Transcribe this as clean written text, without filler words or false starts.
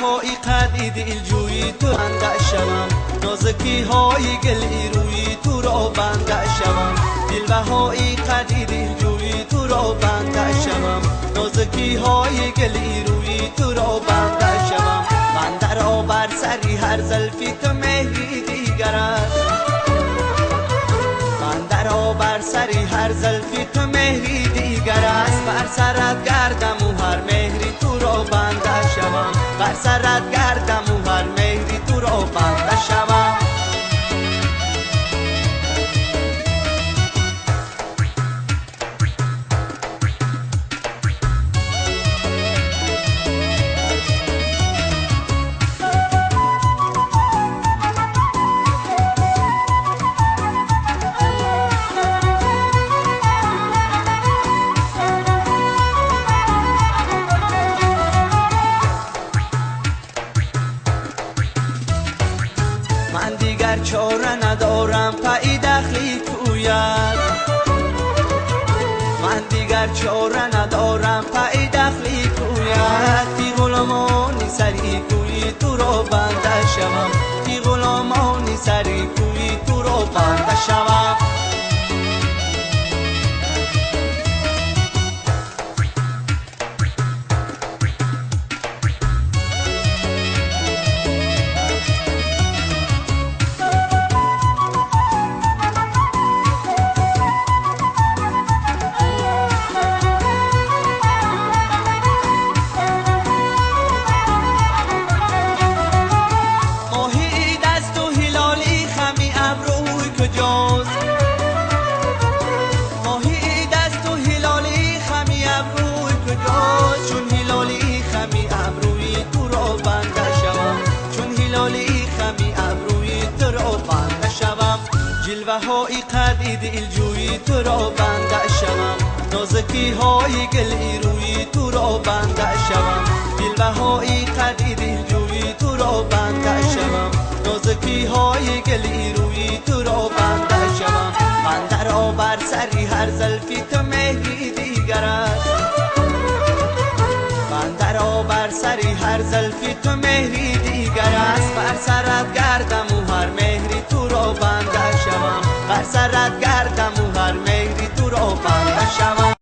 Ҷилваҳои қади дилҷӯи ту банда шавам, нозукиҳои гули рӯи туро банда шавам. Ҷилваҳои қади дилҷӯи туро банда шавам, нозукиҳои гули рӯи туро банда шавам. Ман дар бар сари ҳар зулфи ту меҳри дигар аст, ман дар бар сари ҳар зулфи ту меҳри дигар аст. Бар сарат гардам ва ҳар меҳри туро банда шавам, бар сарат гардам ва ҳар меҳри туро банда шавам. Ман дигар чора надорам пай дахли кӯят, ман дигар чора надорам пай дахли кӯят. Ти ғуломони сари кӯи туро банда шавам, ти ғуломони сари кӯи туро банда шавам. Моҳи дасту ҳилоли хами абрӯй куҷост? Чун ҳилоли хами абрӯи туро банда шавам, чун ҳилоли хами абрӯи туро банда шавам. Ҷилваҳои қади дилҷӯи туро банда шавам, нозукиҳои гули рӯи туро банда шавам. Ҷилваҳои қади дилҷӯи туро банда шавам, нозукиҳои гули рӯи туро банда шавам. Ман дар бар сари ҳар зулфи ту меҳри дигар аст, ман дар бар сари ҳар зулфи ту меҳри дигар аст. Бар сарат гардам ва ҳар меҳри туро банда шавам, бар сарат гардам ва ҳар меҳри туро банда шавам.